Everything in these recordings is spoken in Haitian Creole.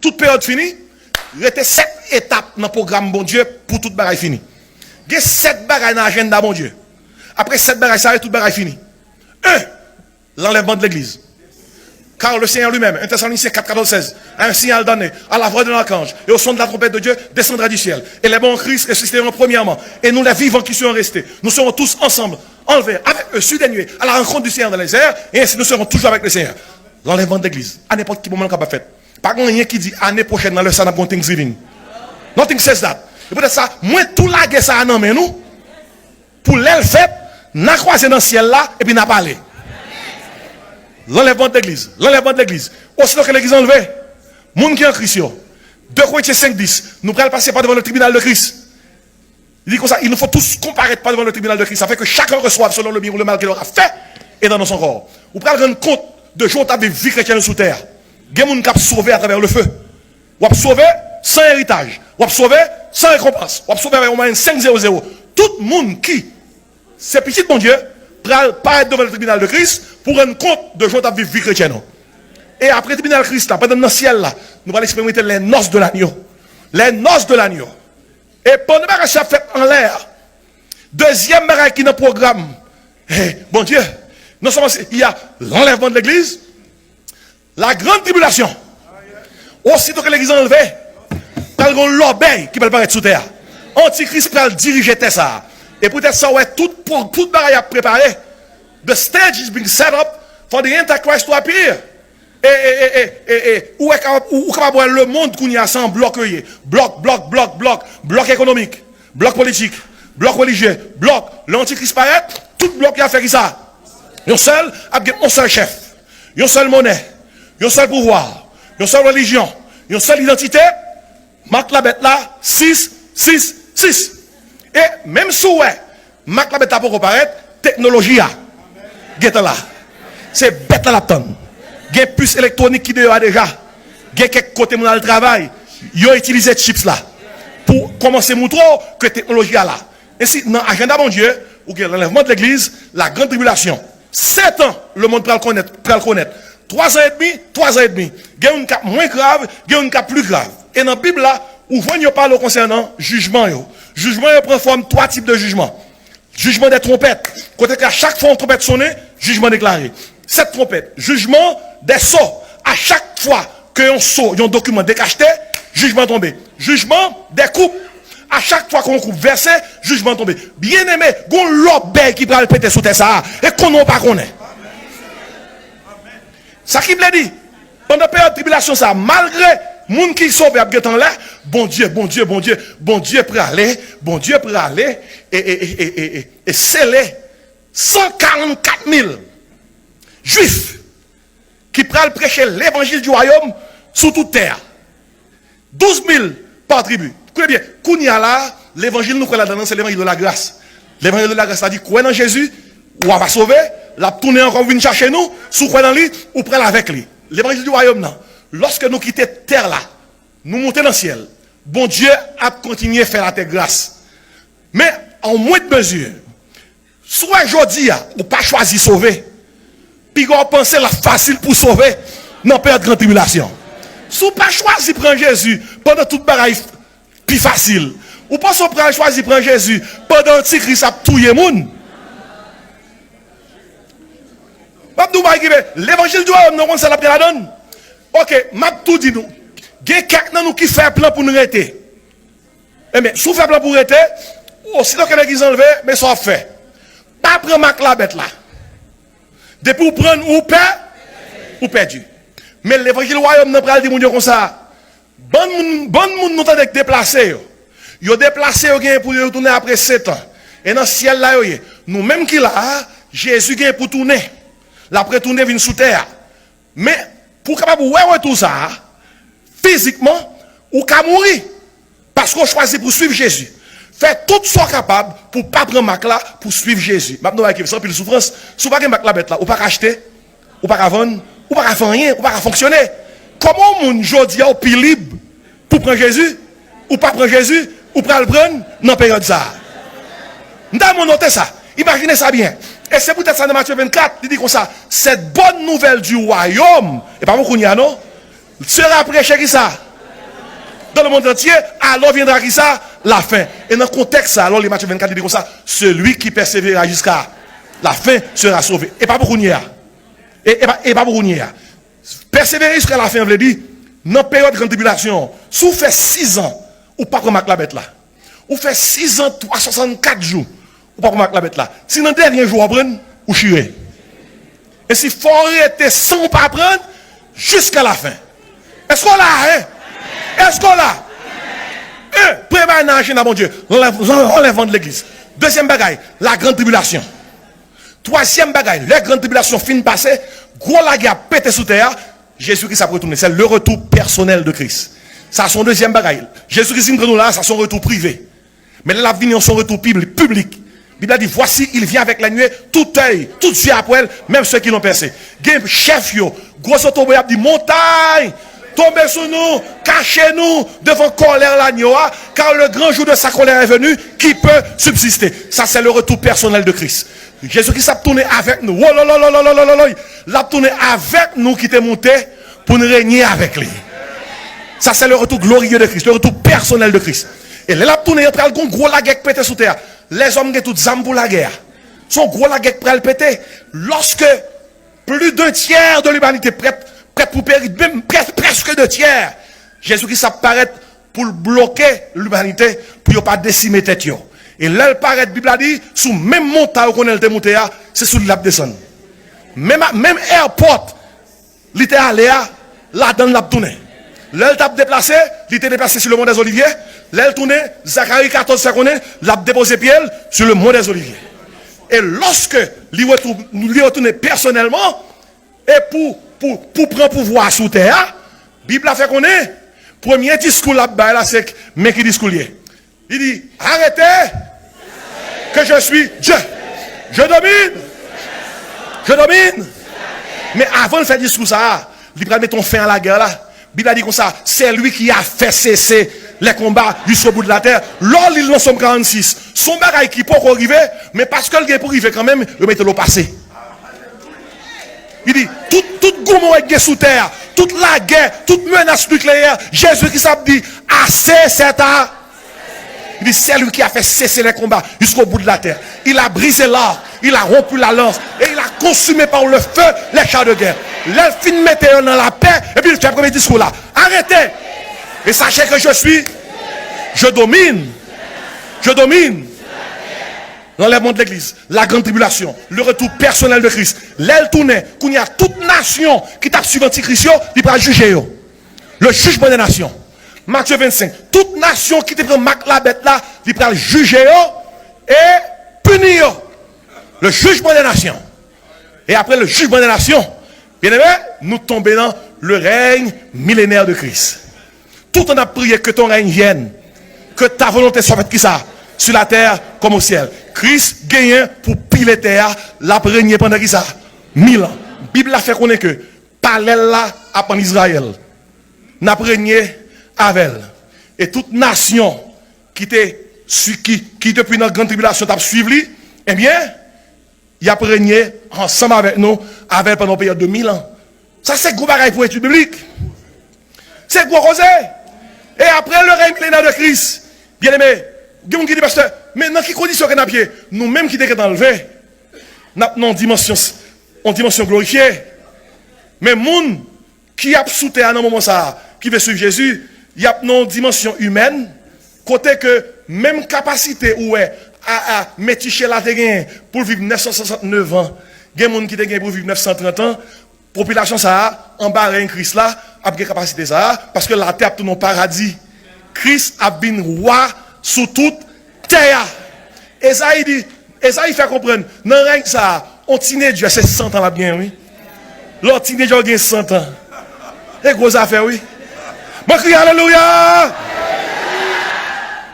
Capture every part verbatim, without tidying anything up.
Tout peryòd fini, rete sèt etap nan pwogram Bondye pou tout bagay fini. Gen sèt bagay nan ajanda Bondye. Apre sèt bagay sa yo, tout bagay fini. Un, l'enlèvement de l'Église. Car le Seigneur lui-même, un Thessaloniciens quatre, quatorze, seize, à un signal donné, à la voix d'un archange, et au son de la trompette de Dieu, descendra du ciel. Et les morts en Christ ressusciteront premièrement. Et nous, les vivants qui serons restés, nous serons tous ensemble enlevés avec eux sur des nuées à la rencontre du Seigneur dans les airs, et ainsi nous serons toujours avec le Seigneur. L'enlèvement de l'Église, à n'importe quel moment, capable fait. Pa gen anyen ki di ane pwochèn nan lè sa n ap gen Thanksgiving. Nothing says that. E poutèt sa, mwen tou lage sa a nan men nou. Pou lè l fèt, n a kwaze nan syèl la, epi n a pale. L'enlèvement de l'Église, l'enlèvement de l'Église. Aussitôt que l'Église enlevée, moun ki an Kris yo. Deux Corinthiens cinq dix, nous pral passer par devant le tribunal de Christ. Li di konsa, il nous faut tous comparaître par devant le tribunal de Christ, afin que chacun reçoive selon le bien ou le mal qu'il aura fait et dans son corps. Ou pral rann kont de jan w t ap viv vi kretyen sou tè a. Gen moun k ap sove atravè le feu. W ap sove san eritaj. W ap sove san rekonpans. W ap sove avèk yon mwayèn senk zewo zewo. Tout moun ki se pitit Bondye pral parèt devan le tribunal de Christ pou rann kont de jan w t ap viv vi kretyen ou. E apre tribinal Kris la, pandan n nan syèl la, nou pral eksperimante les noces de l'agneau. Les noces de l'agneau. E pandan bagay sa ap fèt anlè a, dezyèm bagay ki nan pwogram, eh, Bondye, non sèlman se, il y a l'enlèvement de l'Église, la grande tribulation. Aussitôt que l'Église enlevée, pral gen yon lòbèy ki pral parèt sou tè a. Antikris pral dirije tè sa a. E poutèt sa, w wè tout, pou, tout bagay ap prepare. The stage is being set up for the Antichrist to appear. E, e, e, e, e, e, ou wè kapab, ou, ou kapab wè lemonn kounye a se yon blòk yo ye. Blòk, blòk, blòk, blòk. Blòk ekonomik, blòk politik, blòk relijye, blòk. Lè antikris parèt, tout blòk yo ap fè kisa? Yon sèl, ap gen yon sèl chèf, yon sèl monè, yon sèl pouvwa, yon sèl relijyon, yon sèl idantite. Mak labèt la, sis, sis, sis. E menm si w wè mak labèt la poko parèt, teknoloji a gentan la. Se bèt la l ap tann. Gen pis elektwonik ki deyò a deja. Gen kèk kote moun al travay, yo itilize chips la pou kòmanse moutre w ke teknoloji a la. Ensi, nan ajanda Bondye, ou gen l'enlèvement de l'Église, la grande tribulation. Sèt an, lemonn pral konèt, pral konèt. Twa zan edmi, twa zan edmi. Gen youn k ap mwen grav, gen youn k ap pli grav. E nan Bib la, ou jwenn yo pale w konsènan jijman yo. Jijman yo pran fòm twa tip de jijman. Jijman dè twonpèt, kote ke a chak fwa yon twonpèt sonnen, jijman deklare. Sèt twonpèt, jijman dè so, a chak fwa ke yon so, yon dokiman dekachte, jijman tonbe. Jijman dè koup, a chak fwa ke yon koup vèse, jijman tonbe. Byeneme, gon lòbèy ki pral pete sou tè sa a, e konnen w pa konnen. Sa ki vle di, pandan peryòd tribilasyon sa a, malgre moun ki sove ap gentan anlè, Bondye, Bondye, Bondye, Bondye prale, Bondye prale, e, e, e, e, e, e, e sele san karannkat mil Jwif ki pral preche levanjil di wayòm sou tout tè a. Douz mil pa tribi. Koute byen, kounye a la, levanjil nou kwè ladan l lan, se levanjil de la gras. Levanjil de la gras la di, kwè nan Jezi, w a va sove, l ap tounen ankò pou vin chache nou, si w kwè nan li, ou pral avèk li. Levanjil di wayòm nan, lòske nou kite tè la, nou monte nan syèl, Bondye ap kontinye fè latè gras. Men, en moindre mesure, si w wè jodi a, ou pa chwazi sove, piga w panse l ap fasil pou sove nan peryòd gran tribilasyon. Si w pa chwazi pran Jezi pandan tout bagay pi fasil, ou panse w pral chwazi pran Jezi pandan antikris ap touye moun? M ap di w bagay ki vre, levanjil di wayòm nan, w konn sa l ap gen ladan l? Oke, m ap tou di nou, gen kèk nan nou ki fè plan pou n rete. Enben, si w fè plan pou w rete, osito ke legliz anlve, men sa w ap fè. Pa pran mak labèt la. Depi w pran l, ou pè, ou pèdi. Men levanjil wayòm nan pral di moun yo konsa, bann moun, bann moun nou tande k deplase yo, yo deplase, yo genyen pou yo retounen apre sèt an. E nan syèl la yo ye. Nou menm ki la a, Jezi genyen pou tounen. L ap retounen vin sou tè a. Men, pou w kapab wè retou sa a, fizikman, ou ka mouri. Paske w chwazi pou w swiv Jezi. Fè tout sa w kapab pou w pa pran mak la, pou w swiv Jezi. M ap di w bagay ki, se anpil soufrans. Si w pa gen mak labèt la, ou pa ka achte, ou pa ka vann, ou pa ka fè anyen, ou pa ka fonksyone. Kòman yon moun jodi a ou pi lib pou w pran Jezi, ou pa pran Jezi, ou pral pran l nan peryòd sa a? M ta renmen w note sa. Imajine sa byen. E se poutèt sa nan Matye vennkat, li di konsa, cette bonne nouvelle du royaume, e pa pou kounye a non, sera prêchée kisa? dans le monde entier, alors viendra qui ça? La fin. E nan kontèks sa, lè w li Matye vennkat, li di konsa, celui qui persévérera jusqu'à la fin sera sauvé. E pa pou kounye a. E, e pa, e pa pou kounye a. Pèsevere jiska lafen an vle di, nan peryòd grann tribilasyon an, si w fè sizan, ou pa pran mak labèt la. Ou fè sizan, twa swasann kat jou, ou pa pran mak labèt la. Si nan dènye jou w ap pran, ou chire. E si fò w rete san w pa pran, jiska lafen. Èske w la, en? Èske w la? En, premye bagay nan ajanda Bondye, lanlèv-, lanlèvman de legliz. Dezyèm bagay, la grande tribulation. Twazyèm bagay, lè grann tribilasyon fin pase, gwo lagè ap pete sou tè a, Jezi Kris ap retounen. Se le retour personnel de Christ. Sa se yon dezyèm bagay. Jezi Kris vin pran nou la, sa se yon retou prive. Men lè l ap vini an, se yon retou piblik, piblik. Bib la di, voici, il vient avec les nuées, tout œil, tout yeux après l, même ceux qui l'ont percé. Gen chèf yo, gwo zotobre ap di, montagne, tonbe sou nou, kache nou devan kòlè lanyo a, car le grand jour de sa colère est venu, qui peut subsister? Sa se le retour personnel de Christ. Jezi Kris ap tounen avèk nou. Wololololololololoy. L ap tounen avèk nou ki te moute pou n renye avèk li. Sa se le retour glorieux de Christ, le retour personnel de Christ. E lè l ap tounen, pral gon gwo lagè k pete sou tè a. Lèzòm gen tout zam pou lagè a. Se yon gwo lagè k pral pete. Lorsque plus d'un tiers de l'humanité prête, prête pour périr, menm près-, presque deux tiers, Jezi Kris ap parèt pou l bloke limanite, pou yo pa desime tèt yo. E lè l parèt, Bib la di, sou menm montay ou konnen l te moute a, se sou li l ap desann. Menm, menm airport li te ale a, ladan l l ap tounen. Lè l t ap deplase, li te deplase sou le mont des Oliviers. Lè l tounen, Zakari katòz fè konnen l ap depoze pye l sou le mont des Oliviers. E lòske li retou-, li retounen pèsonèlman, e pou, pou, pou pran pouvwa a sou tè a, Bib la fè konnen, premye diskou l ap bay la, se k-, men ki diskou l ye. Li di, arrêtez, que je suis Dieu. Je domine. Je domine. Men avan l fè diskou sa a, li pral mete yon fen a lagè la. Bib la di konsa, c'est lui qui a fait cesser les combats jusqu'au bout de la terre. Lè w li l nan Sòm karannsis, se yon bagay ki poko rive, men paske l gen pou rive kanmenm, yo mete l o pase. Li di, tout, tout goumen w gen sou tè a, tout lagè, tout menas nikleyè, Jezi Kris ap di, assez, c'est a-, li di, c'est lui qui a fait cesser les combats jusqu'au bout de la terre. Il a brisé l'arc, il a rompu la lance, et il a consumé par le feu les chars de guerre. Lè l fin mete yo nan lapè, epi l fè premye diskou la. Arrêtez et sachez que je suis, je domine, je domine. Lanlèvman de legliz, la grande tribulation, le retour personnel de Christ. Lè l tounen, kounye a tout nasyon ki t ap swiv antikris yo, li pral jije yo. Le jugement des nations. Matye vennsenk. Tout nasyon ki te pran mak labèt la, li pral jije yo e pini yo. Le jugement des nations. Et après le jugement des nations, bien-aimé, nou tonbe nan le règne millénaire de Christ. Tout an ap priye, que ton règne vienne, que ta volonté soit faite, kisa? Sur la terre comme au ciel. Kris genyen pou pile tè a, l ap renye pandan kisa? Mil an. Bib la fè konnen ke palè l la ap ann Izrayèl. N ap renye avè l. E tout nasyon ki te sui-, ki, ki depi nan grann tribilasyon t ap swiv li, ebyen, y ap renye ansanm avèk nou, avè l pandan yon peryòd de mil an. Sa se gwo bagay pou etid biblik. Se gwo koze. E apre le règne millénaire de Christ, byeneme, gen moun ki di, pastè, men nan ki kondisyon ke n ap ye? Nou menm ki te gentan leve, n ap nan yon dimansyon, yon dimansyon glorifye. Men moun ki ap sou tè a nan moman sa a, ki vle swiv Jezi, y ap nan yon dimansyon imèn, kote ke menm kapasite ou wè a, a, Metichela te genyen pou l viv nèf san swasantnèf an, gen moun ki te genyen pou viv nèf san trant an, popilasyon sa a, anba rèy Kris la, ap gen kapasite sa a, paske latè ap tounen yon paradi. Kris ap vin wa sou tout tè a. Ezayi di, Ezayi fè konprann, nan rèy sa a, on tinedjè se san tan l ap genyen, wi. Lè w tinedjè w gen san tan. E gwo zafè, wi. Mwen kriye alelouya!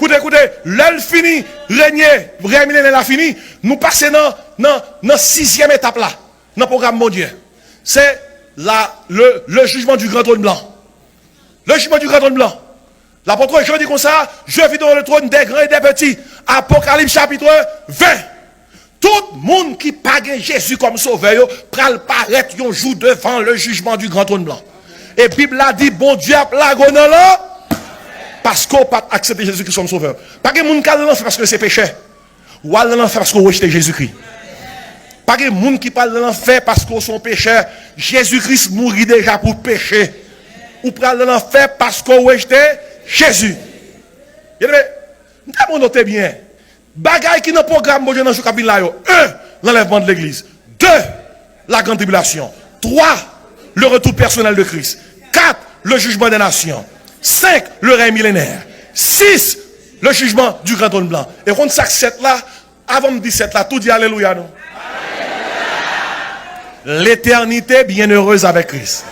Koute, koute, lè l fini renye, rèy milenè la fini, nou pase nan, nan, nan sizyèm etap la, nan pwogram Bondye. Se la, le, le jugement du grand trône blanc. Le jugement du grand trône blanc. Lapot Jan di konsa, je vis devant le trône des grands et des petits. Apocalypse chapitre vingt. Tout moun ki pa gen Jezi kòm sovè yo pral parèt yon jou devan le jugement du grand trône blanc. E Bib la di Bondye ap lage w nan lan-, Paske w pa t aksepte Jezi Kris kòm sovè. Pa gen moun k al nan lanfè paske l se pechè. Ou al nan lanfè paske w rejte Jezi Kris. Pa gen moun ki pral nan lanfè paske w se yon pechè. Jezi Kris mouri deja pou peche. Ou pral nan lanfè paske w rejte Jezi. Byeneme, m ta mande w te byen. Bagay ki nan pwogram Bondye nan jou k ap vin la yo. Un, l'enlèvement de l'église. Deux, la grande tribulation. Trois, le retour personnel de Christ. Quatre, le jugement des nations. Cinq, le règne millénaire. Six, le jugement du grand trône blanc. E w konn sa k sèt la? Avan m di sèt la, tou di alelouya non. L'éternité bienheureuse avec Christ.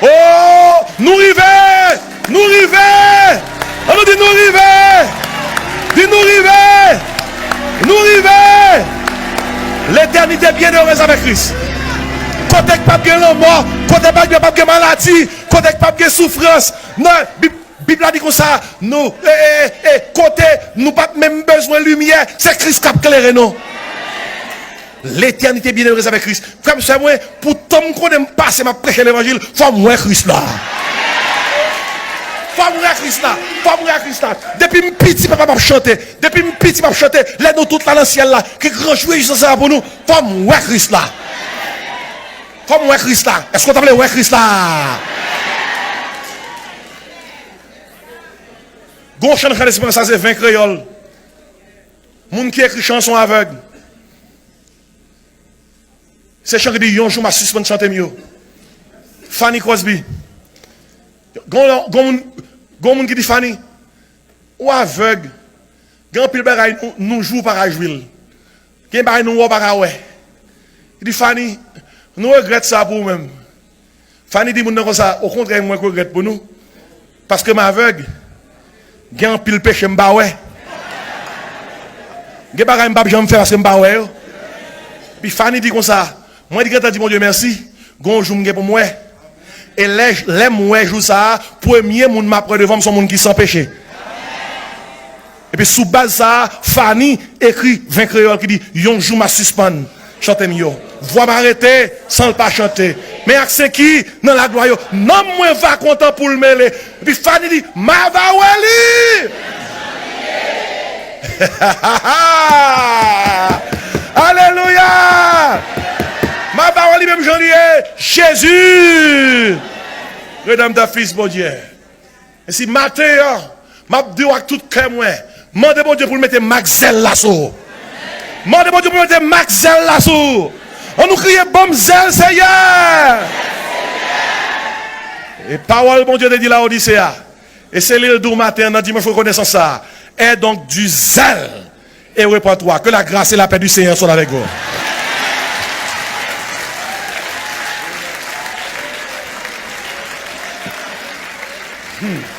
Oh, nou rive! Nou rive! An nou di nou rive! Di nou rive! Nou rive! L'éternité bienheureuse avec Christ. Kote k p ap gen lanmò, kote k p ap gen, p ap gen maladi, kote k p ap gen soufrans. Non, Bib, Bib la di konsa, nou, e, e, e, kote nou p ap menm bezwen limyè, se Kris k ap klere nou. L'éternité bienheureuse avec Christ. Frè m, sè mwen, pou tan m konnen m pase, m ap preche levanjil, fò m wè Kris la. Fò m wè Kris la. Fò m wè Kris la. Depi m piti, papa m ap chante. Depi m piti, m ap chante. Lè nou tout la nan syèl la, ki gran jou rejwisans sa pou nou, fò m wè Kris la. Fò m wè Kris la. Èske w ta vle wè Kris la? Gon chan nan Chan Lesperans sa, se Ven Kreyòl. Moun ki ekri chan an se yon avèg. Se chan ki di, yon jou m a sispann chante m yo. Fanny Crosby. Gon, gon moun, gon moun ki di, Fanny, ou avèg. Gen anpil bagay nou, nou jwi w pa ka jwi l. Gen bagay nou wè w pa ka wè. Li di, Fanny, nou regrèt sa pou ou menm. Fanny di moun nan konsa, okontrè, mwen k regrèt pou nou. Paske m avèg, gen anpil peche m pa wè. Gen bagay m p ap janm fè paske m pa wè yo. Epi Fanny di konsa, mwen t gentan di Bondye mèsi, gen yon jou m gen pou m wè. E lè, lè m wè jou sa a, premye moun m ap wè devan m se yon moun ki san peche. Epi sou baz sa a, Fanny ekri Ven Kreyòl ki di, yon jou m a sispann chante m yo. Vwa m a rete san l pa chante. Men ak sen ki nan laglwa yo, nanm mwen va kontan pou l mele. Epi Fanny di, m a va wè li. Alelouya! M a va wè li menm jan li ye. Jezi! Redanmtè, Fis Bondye. E si maten an, m ap di w ak tout kè mwen, mande Bondye pou l mete mak zèl la sou ou. Mande Bondye pou l mete mak zèl la sou ou. An nou kriye, ban m zèl, Seyè! E pawòl Bondye te di Laodise a, e se li l di w maten an nan dimanch rekonesans sa a, aie donc du zèle et repens-toi. Que la grâce et la paix du Seigneur soient avec vous. Hmm.